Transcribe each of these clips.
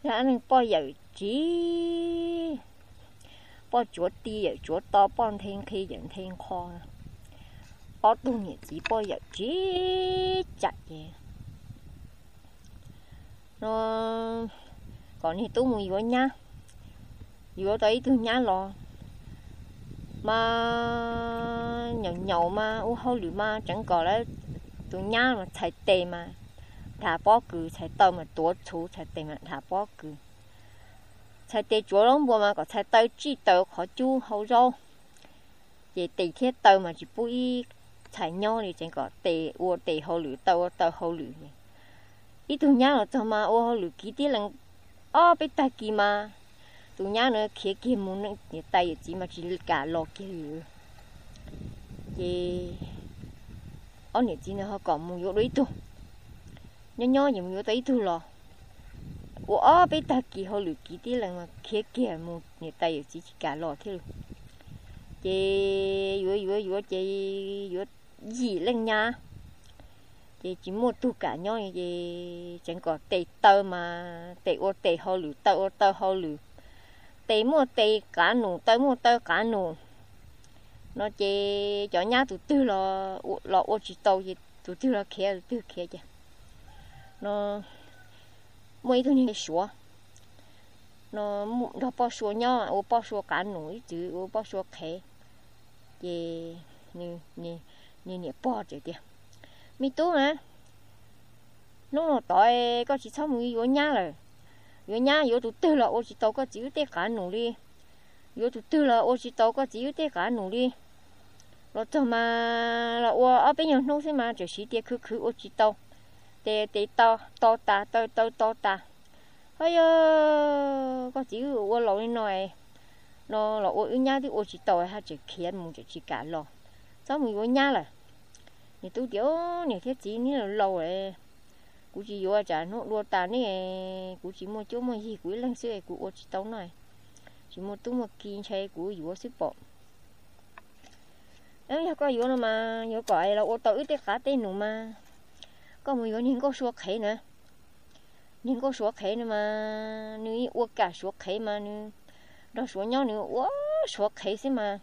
Dab neeg poj yawm tsiv, poj tsuav ti yawm tsuav to, poj nthe nqhi yawm nthe nqho. Ob tug niam txiv poj yawm tsiv tsam ces no kom niag tub mus yuav nyab, yuav tau ib tug nyab los mas nyaum nyaum mas ua hauj lwm mas tseev kom lawv tus nyab mas txhais tes mas dhas pob kws, txhais taw mas tuav txhuv, txhais tes mas dhas pob kws. Txhais tes tsuav zaub npua mas kom txhais taw tsij taws qhov cub hau zaub. Ces tes thiab taw mas tsis pub ib txhais nyob li, tseev kom tes ua tes hauj lwm, taw ua taw hauj lwm. Ib tug nyab los txog mas ua hauj lwm kiv tib leeg ob peb tag kis mas tus nyab na khiav kiag mus, niam tais yawm txiv mas tsis kam los kiag li. Ces ob niam txiv ntawd ho kom mus yuav dua ib tug, nyob nyob ces mus yuav tau ib tug los ua ob peb tag kis hauj lwm kiv tib leeg mas khiav kiag mus, niam tais yawm txiv tsis kam los thiab li. Ces yuav yuav yuav ces yuav yim leej nyab, ces tsis muaj tug kam nyob li, ces tseev kom tes taw mas tes ua tes hauj lwm, taw ua taw hauj lwm, tes muaj tes qav num, taw muaj taw qav num no ces cov nyab tus twg los ua tsis tau ces tus twg los khiav, tus twg khiav ces no muaj ib tug niag suav no nrog poj sua nyob, ua poj sua qav num ib txwm ua poj sua qhev. Ces nws niam pog txawm tias, Me tub na, hnub no tod koj tsis txhob mus yuav nyab lawm. Yuav nyab yuav tus twg los ua tsis tau koj txiv wb tej qav num li. Yuav tus twg los ua tsis tau koj txiv wb tej qav num li. Los txog mas los ua ob peb nyuag hnub xwb mas txawm siv tias khwv khwv ua tsis tau, tes tes to tas, taw taw to tas. Ho yog koj txiv wb ua laus li no no los ua wb nyab twb ua tsis tau, haj tseem khiav mus tseem tsis kam los. Txhob mus yuav nyab lawm. Niag tub tias, Niam thiab txiv, neb laus laus, kuv tsis yuav, tsam hnub dua tas neb, kuv tsis muaj cuab muaj yig, kuv ib leeg xwb kuv ua tsis tau no. Tsis muaj tub muaj ki, ntshe kuv yuav xwb pom. Yog koj yuav no mas yuav kom los ua tau wb tej qav tej num mas koj mus yuav niag nkauj sua qhev na. Niag nkauj suav qhev no mas nws ua kam suav qhev mas nws nrog suav nyob nws ua suav qhev xwb mas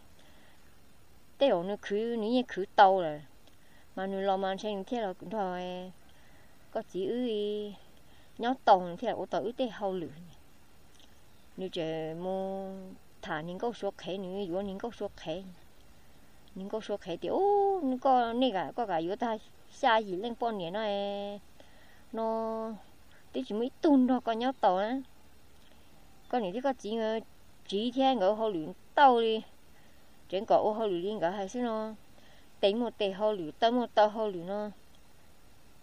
tej zaum nws khwv nws yeej khwv tau lawm. Mas nws los mas ntshe nws thiaj los nrog koj txiv wb nyob tau, nws thiaj ua tau wb tej hauj lwm. Nws tseem mus tham niag nkauj suav qhev, nws yuav niag nkauj suav qhev. Niag nkauj suav qhev tias, Ub, koj, nej, koj kam yuav tag xya yim leej poj niam no no twb tsis muaj ib tug nrog koj nyob tau na. Koj niam thiab koj txiv tsiv thiab nkawd hauj lwm ntau li, tseev kom ua hauj lwm li nkawd hais xwb no. Tes muaj tes hauj lwm, taw muaj taw hauj lwm no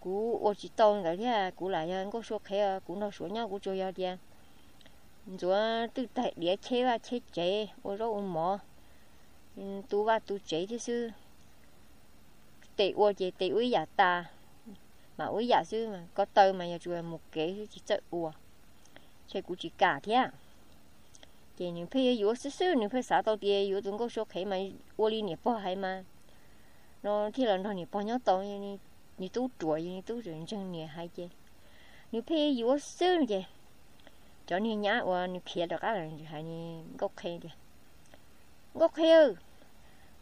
kuv ua tsis tau ntawd thiab. Kuv lam yog nkauj suav qhev, kuv nrog suav nyob kuv tsuas yog tias ntxuav twj taig diav, cheb vaj cheb tsev, ua zaub ua mov, tu vaj tu tsev thiab xwb. Tes ua ces tes ua ib yam tas, mas ua ib yam xwb, ko taw mas yog tsuas mus kev xwb tsis txawj ua. Ces kuv tsis kam thiab. Ces nws pheej yuav yuav xwb xwb, nws pheej xav tau tias yuav tus nkauj suav qhev mas ua li niam pog hais mas no thiaj los nrog niam pog nyob tau. Nws tub ruam, nws tub tseem ntseeg niam hais ces nws pheej yuav xwb ces cov niag nyab uas nws khiav rov qab los hais nkauj qhev tias, Nkauj qhev,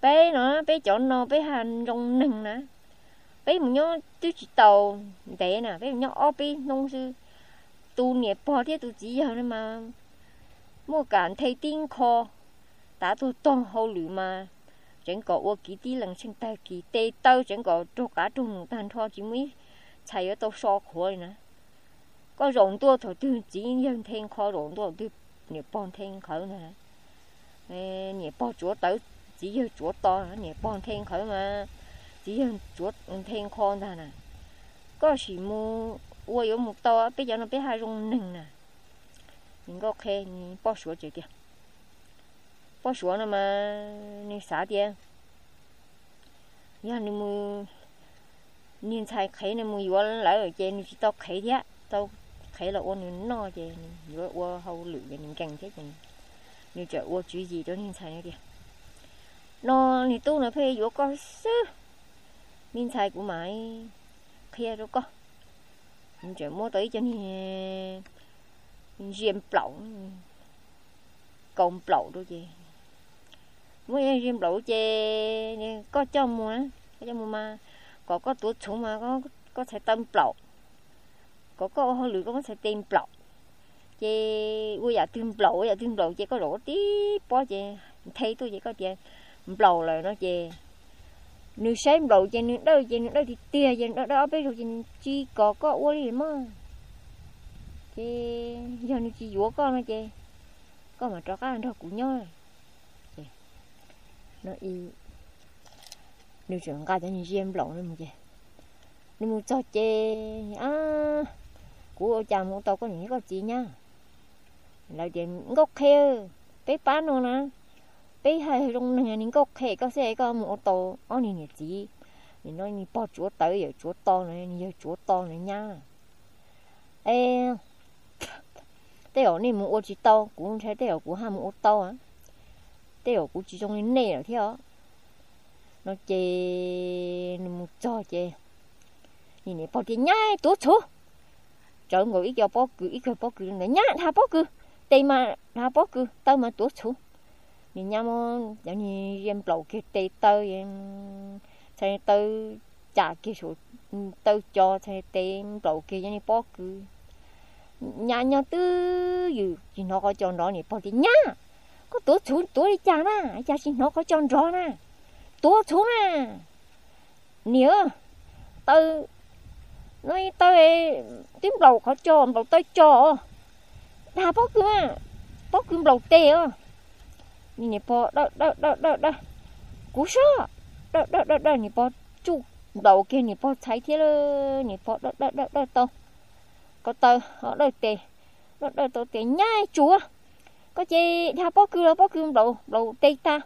peb no, peb cov no peb haj zoo neeg na, peb mus nyob twb tsis tau ntev na, peb mus nyob ob peb hnub xwb, tus niam pog thiab tus txiv yawg no mas muaj kam nthe tib nkho, tav tuag tog hauj lwm mas tseev kom ua kiv tib leeg tsheej tag kis, tes taw tseev kom raug qav raug num tag nrho, tsis muaj ib txhais yuav tau so qhuav li na. Koj zaum ntua thaum twg txiv yawg nthe nqho, zaum ntua thaum twg niam pog nthe nqhawv ntag. Niam pog tsuav taw, txiv yawg tsuav to, niam pog nthe nqhawv mas txiv yawg tsuav nthe nqho ntag na. Koj sim mus ua yuav mus tau, peb cov no peb haj zoo neeg na. Nws nkauj qhev, nws poj suav tseem tias, poj suav no mas nws xav tias yog nws mus, niag ntxhais qhev nws mus yuav lawm ces nws tsis tau qhev thiab, tau qhev los ua nws noj ces nws yuav ua hauj lwm ces nws nkees thiab ces nws tseem ua tswv yim rau niag ntxhais no tias, no niag tub no pheej yuav koj xwb, me ntxhais, kuv mam qhia rau koj. Nws tseem muab tau ib co niag ntsia nplaum, kaus nplaum rau ces, muab ntsia nplaum ces koj coj mus, koj coj mus mas kom koj tuav txhuv mas koj txhais taw nplaum, kom koj ua hauj lwm koj muab txhais tes nplaum. Ces ua yam twg nplaum ua yam twg nplaum ces koj zaum tib pob ces nthe tuaj ces koj tias nplaum lawm no ces nws saib nplaum ces nws dawj ces nws dawj tiag tiag ces nws dawj dawj ob peb zaug ces nws tsis kom koj ua li mog. Ces yog nws tsis yuav koj no ces koj mam rov qab nrog kuv nyob. Nws tseem nqa cov ntsia nplaum no mus ces nws mus txog ces, kuv ua cas mus ua tau koj niam thiab koj txiv nyab? Lawv tias nkauj qhe, peb pab no na, peb hais zoo neeg ni nkauj qhe koj xwb koj mus ua tau ob niag niam txiv, nim no niag pog tsuav taw yawm tsuav to no, niag yawg tsuav to no nyab. Es tej zaum nej mus ua tsis tau, kuv ntshai tej zaum kuv haj mus ua tau, tej zaum kuv tsis zoo li nej lawm thiab os. No ces nws mus txog ces niag niam pog tias nyab tuav txhuv, tsawv nkaus ib co pob kws ib co pob kws ntawd nyab dhas pob kws, tes mas dhas pob kws taw mas tuav txhuv. Niag nyab muab cov niag ntsia nplaum kiag tes taw, txhais taw cas kiag saum taw co txhais tes nplaum kiag cov niag pob kws. Nyab nyob twj ywm tsis hnov qhov co nrov, niam pog tias nyab, koj tuav txhuv tuav li cas na, cas tsis hnov qhov co nrov na, tuav txhuv na. Niam, taw no taw twb nplaum qhov co nplaum taw co, dhas pob kws mas, pob kws nplaum tes os. Niam pog dawj dawj dawj dawj dawj, kuv sob, dawj dawj dawj dawj, niam pog tsuj nplaum kiag niam pog txhais thiab, niam pog dawj dawj dawj dawj tau ko taw, dawj tes, dawj dawj tau tes nyab tsuav, koj ces dhas pob kws los pob kws nplaum nplaum tes tas,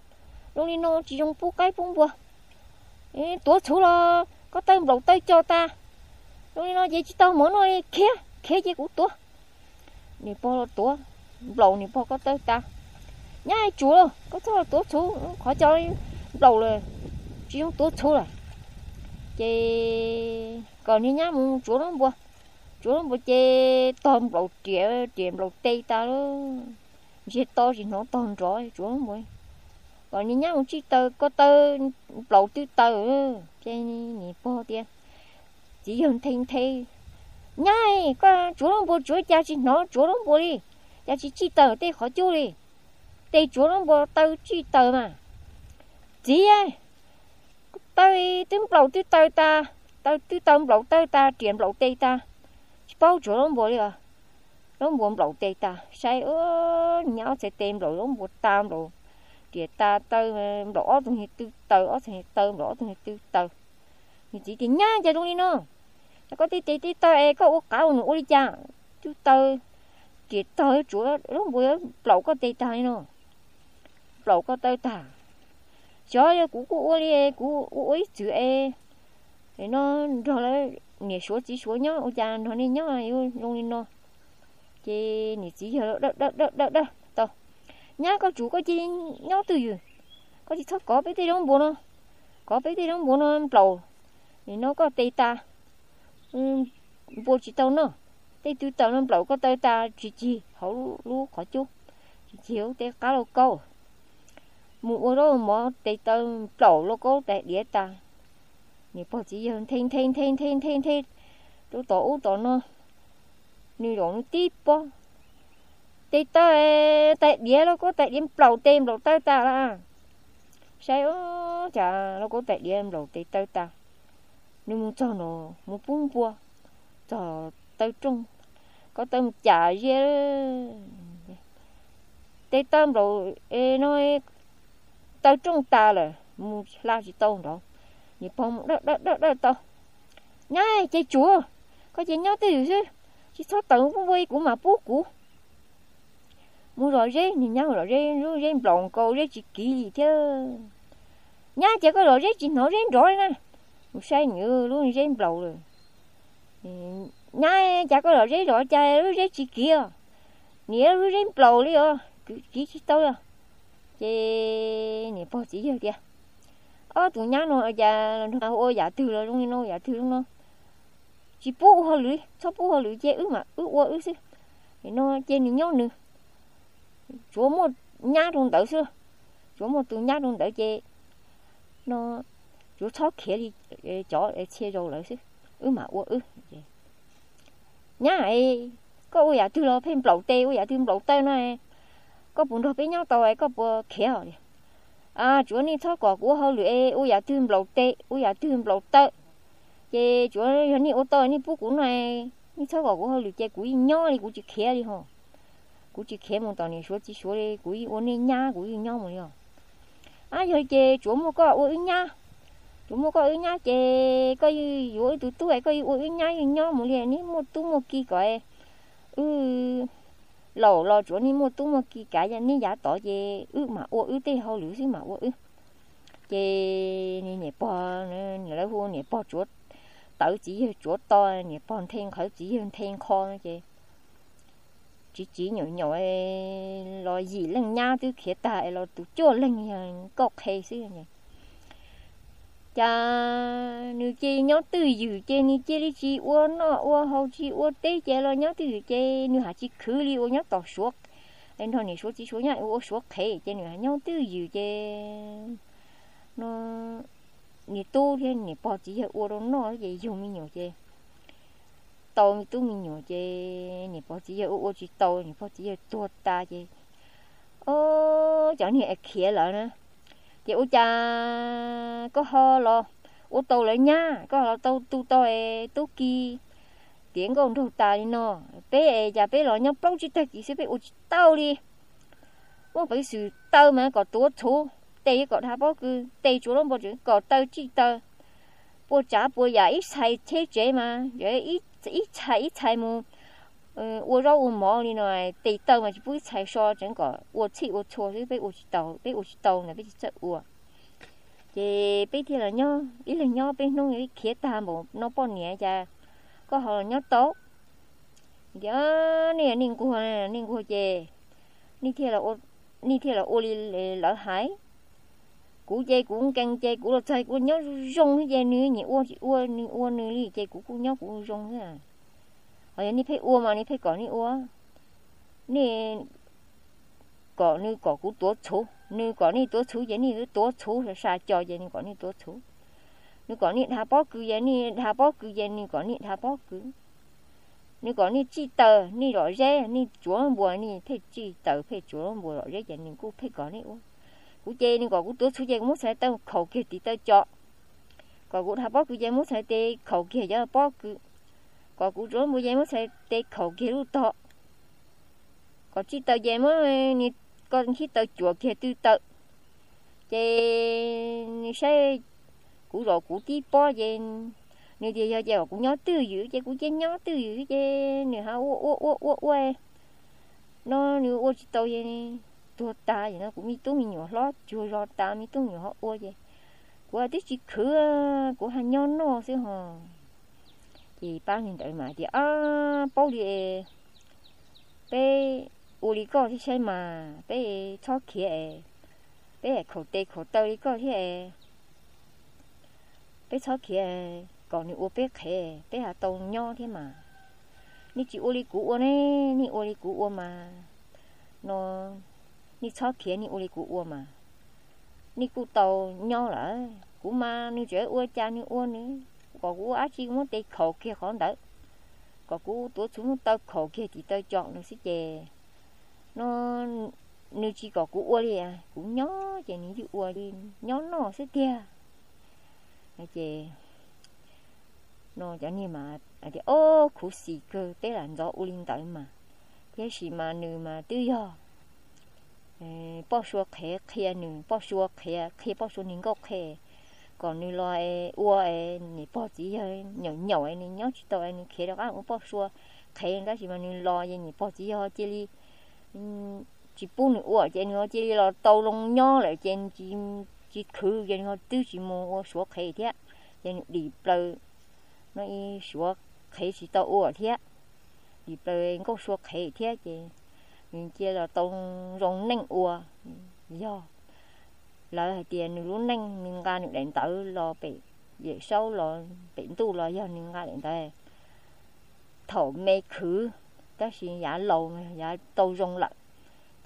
zoo li no tsis zoo pub qaib pub npua. Tuav txhuv los koj taw nplaum taw co tas, zoo li no ces tsis tau mov noj li, khiav khiav ces kuv tuav. Niam pog los tuav nplaum niam pog ko taw tas, nyab tsuav los koj txhob los tuav txhuv, qhov co nplaum lawm, tsis zoo tuav txhuv lawm. Ces kom niag nyab mus tsuav zaub npua, tsuav zaub npua ces tog nplaum riam riam nplaum tes tas lawm, ntsiag to tsis hnov tog nrov tsuav zaub npua. Kom niag nyab mus tsij taw ko taw nplaum twb taw. Ces niam pog tias, txiv yawg nthe nthe, nyab, koj tsuav zaub npua tsuav cas tsis hnov tsuav zaub npua li, cas tsis tsij taw tej qhov cub li, tes tsuav zaub npua taw tsij taw mas. Txiv, taw twb nplaum twb taw tas, taw twb taw nplaum taw tas riam nplaum tes tas, tsis paub tsuav zaub npua li os. Zaub npua nplaum tes tas, saib, niag nyab ob txhais tes nplaum zaub npua tas, nplaum riam tas, taw nplaum ob tug niag tw taw, ob txhais niag taw nplaum ob tug niag tw taw. Niag txiv tias nyab, cas zoo li no, koj tej tes tej taw es koj ua qav ua num ua li cas, tw taw riam tog tsuav zaub npua nplaum koj tes tas li no, nplaum koj taw tas. Xyov yog kuv kuj ua li, kuv ua ua ib txwm es no nrog lawv niam suav txiv suav nyob ua cas nrog nej nyob zoo li no. Ces niam txiv yawg dawj dawj dawj dawj tau, nyab koj tsum koj cia li nyob twj ywm, koj tsis txhob kov peb tej zaub npua no, kov peb tej zaub npua no nplaum, nim no koj tes tas, npua tsis tau noj, tej tw taw no nplaum koj taw tas tsis cig hauv lub qhov cub, tsis cig hauv tej qab lauj kaub, mus ua zaub mov tes taw nplaum lauj kaub tais diav tas. Niam pog txiv yawg nthe nthe nthe nthe nthe nthe rau tom ub tom no, nws zaum nws tib pob, tes taw, tais diav lauj kaub tais diav nplaum tes nplaum taw tas lawm. Saib, cas lauj kaub tais diav nplaum tes taw tas. Nws mus txog no mus pub npua, txog taw rooj, ko taw mus cas ziab, tes taw nplaum no taw rooj tas lawm mus hla tsis tau nrov. Niam pog mus dawj dawj dawj dawj tau, nyab ces tsuav, koj ces nyob twj ywm xwb, tsis txhob tawm mus pub npua kuv mam pub kuv. Mus zom zeb, niag nyab mus zom zeb, lub zeb nplaum nkaus zeb tsis kiv li thiab. Nyab, cas koj zom zeb tsis hnov zeb nrov li na? Mus saib nws lub zeb nplaum lawm. Nyab, cas koj zom zeb zom cas lub zeb tsis kiv os? Niam, lub zeb nplaum li os, kiv tsis tau os. Ces niam pog txiv yawg tias, ob tus nyab no cas nrog ua yam twg los zoo li no yam twg zoo no, tsis pub ua hauj lwm, txhob pub hauj lwm ces wb mam wb ua wb xwb. No ces nws nyob nws, tsuav muaj nyab rau ntawd xwb, tsuav muaj tus nyab rau ntawd ces no tsuav txhob khiav li cov txhia zaus lawm xwb, wb mam ua wb. Nyab, koj ua yam twg los pheej nplaum tes ua yam twg nplaum taw no, koj puas nrog peb nyob tau, koj puas khiav li? Tsuav nej txhob kom kuv ua hauj lwm es ua yam twg nplaum tes ua yam twg nplaum taw, ces tsuav yog nej ua tau nej pub kuv no, nej txhob kom kuv hauj lwm ces kuv yeej nyob li kuv tsis khiav li ho. Kuv tsis khiav mus tom niam suav txiv suav li, kuv yeej ua nej nyab kuv yeej nyob mus li os. Ab, yog ces tsuav muaj koj ua wb nyab, tsuav muaj koj wb nyab ces koj yeej yuav wb tus tub es koj yeej ua wb nyab yeej nyob mus li, nej muaj tub muaj ki kom wb laus los tsuav nej muaj tub muaj ki kav nej yav tod ces wb mam ua wb tej hauj lwm xwb mam ua wb. Ces niam pog, lawv hu niam pog tsuav tawv txiv yawg tsuav to, niam pog nthe nqhawv txiv yawg nthe nqho ces tsiv tsiv nyaum nyaum los yim leej nyab twb khiav tag es los tus cuaj leeg yog nkauj qhe xwb. Cas nws cia nyob twj ywm ces nws cia li tsis ua noj ua haus tsis ua teb ces los nyob twj ywm ces nws haj tsis khwv li uas nyob tom suav, nrog niam suav txiv suav nyob ua suav qhev ces nws haj nyob twj ywm ces no niam tub thiab niam pog txiv yawg ua rau noj ces yug me nyuam ces tau me tub me nyuam ces niam pog txiv yawg ua ua tsis tau, niam pog txiv yawg tuag tas ces, o, cov niag es khiav lawm na. Ces ua cas koj ho los ua tau lawv nyab, koj ho los tau tu tau es tub ki tiav nkauj nraug tas li no? Peb es cas peb los nyob plaub tsib tag kis xwb peb ua tsis tau li. Muaj peev xwm taw mas kom tuav txhuv, tes kom dhas pob kws, tes tsuav lub npua tsev kom taw tsij taw, puas tsav puas yam ib txhais cheb tsev mas ib txhais ib txhais mus ua zaub ua mov li no, tes taw mas tsis pub ib txhais so, tseev kom ua txhij ua txhua xwb, peb ua tsis tau, peb ua tsis tau ntawd peb tsis txawj ua. Ces peb thiaj los nyob ib leeg nyob peb hnub, peb khiav tag npaum no poj niam cas koj ho los nyob tau? Tias nej, nej nquag, nej nquag ces nej thiaj los ua li lawv hais. Kuv ces kuv nkees ces kuv los txog kuv nyob zoo zoo xwb ces nws nyiam ua tsis ua nws ua nws li ces kuv kuj nyob kuv zoo xwb. Ho yog nej pheej ua mas nej pheej kom nej ua, nej kom nws kom kuv tuav txhuv, nws kom nej tuav txhuv ces nej tuav txhuv, sa co ces nws kom nej tuav txhuv. Nws kom nej dhas pob kws ces nej dhas pob kws ces nws kom nej dhas pob kws. Nws kom nej tsij taws nej lom zeb, nej tsuav npua nej pheej tsij taws pheej tsuav npua lom zeb ces nws kuj pheej kom nej ua. Kuv ces nws kom kuv tuav txhuv ces kuv muab txhais taw khaum kiag tiv taw co, kom kuv dhas pob kws ces muab txhais tes khaum kiag cov pob kws, kom kuv tsuav npua ces muab txhais tes khaum kiag lub tog, kom tsij taws ces muab nws ko nkhib taw cuam kiag twj taw. Ces nws saib kuv zaum kuv tib pob ces nws tias yog ces kom kuv nyob twj ywm ces kuv cia nyob twj ywm ces nws ho ua ua ua ua ua no nws ua tsis tau ces tuag tas. Ces no kuv me tub me nyuam hlob tsuag zog tas, me tub me nyuam ho ua ces kuv twb tsis khwv, kuv ho nyob noj xwb ho. Ces pab li ntawd mas tias, Ab, paub li, peb ua li koj thiab saib mas, peb txhob khiav es, peb khaum tes khaum taw li koj thiab es, peb txhob khiav kom nws ua peb qhev, peb ho tau nyob thiab mas. Nej tsis ua li kuv ua ne, nej ua li kuv ua mas, no, nej txhob khiav, nej ua li kuv ua mas, nej kuj tau nyob lawm. Kuv mas nws tseem ua cas nws ua nws, kom kuv ua dab tsi kuv muab tes khaum kiag qhov ntawd, kom kuv tuav txhuv muab taw khaum kiag tiv taw co no xwb ces, no, nws tsis kom kuv ua li, kuv nyob ces nws yeej ua li, nyob noj xwb tiag. Ces no cov niag mas tias, Ob, khuv xim kawg, peb lam ntxov ua li ntawd mas, tab sis mas nws mas twb yog poj sua qhev qhia nws, poj sua qhev qhia poj sua niag nkauj qhev, kom nws los ua es niam pog txiv yawg nyaum nyaum es nws nyob tsis tau es nws khiav rov qab ua poj sua qhev, tab sis mas nws los ces niam pog txiv yawg cia li tsis pub nws ua ces nws ho cia li los tau zoo nyob lawm ces tsis khwv ces nws ho twb tsis mus ua suav qhev thiab. Ces nws dim plaws, no, ib suav qhev tsis tau ua thiab, dim plaws nkauj sua qhev thiab ces nws cia los tau zoo neej ua. Yog lawv hais tias nws lub neej nws nqa nws daim ntawv los pem Yawm Saub los pem ntuj los yog nws nqa daim ntawv thaum me khwv, tab sis yav laus no yav tau zoo lawm.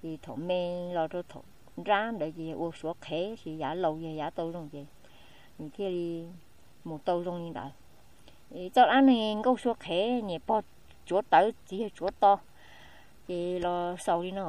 Ces thaum me los rau thaum nrab ntawd ces ua suav qhev, tab sis yav laus yog yav tau zoo ces nws thiaj li mus tau zoo li ntawd. Txoj dab neeg nkauj suav qhev niam pog tsuav tawv txiv yawg tsuav to, ces los xaus li no.